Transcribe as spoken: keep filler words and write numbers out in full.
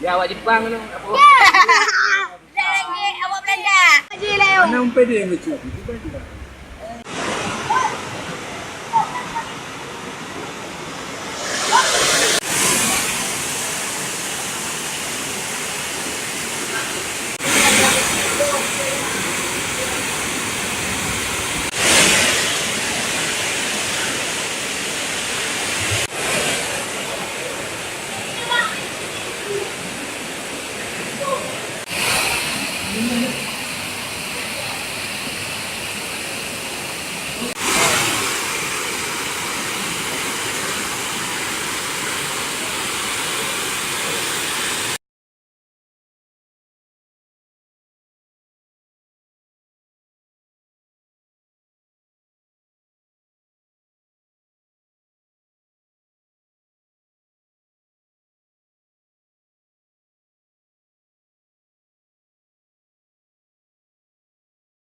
Ya, awak Jepang tu. Apa? Dah lagi awak Belanda. Haji Leo. Mana Umpedeng lucu? Itu kan tidak.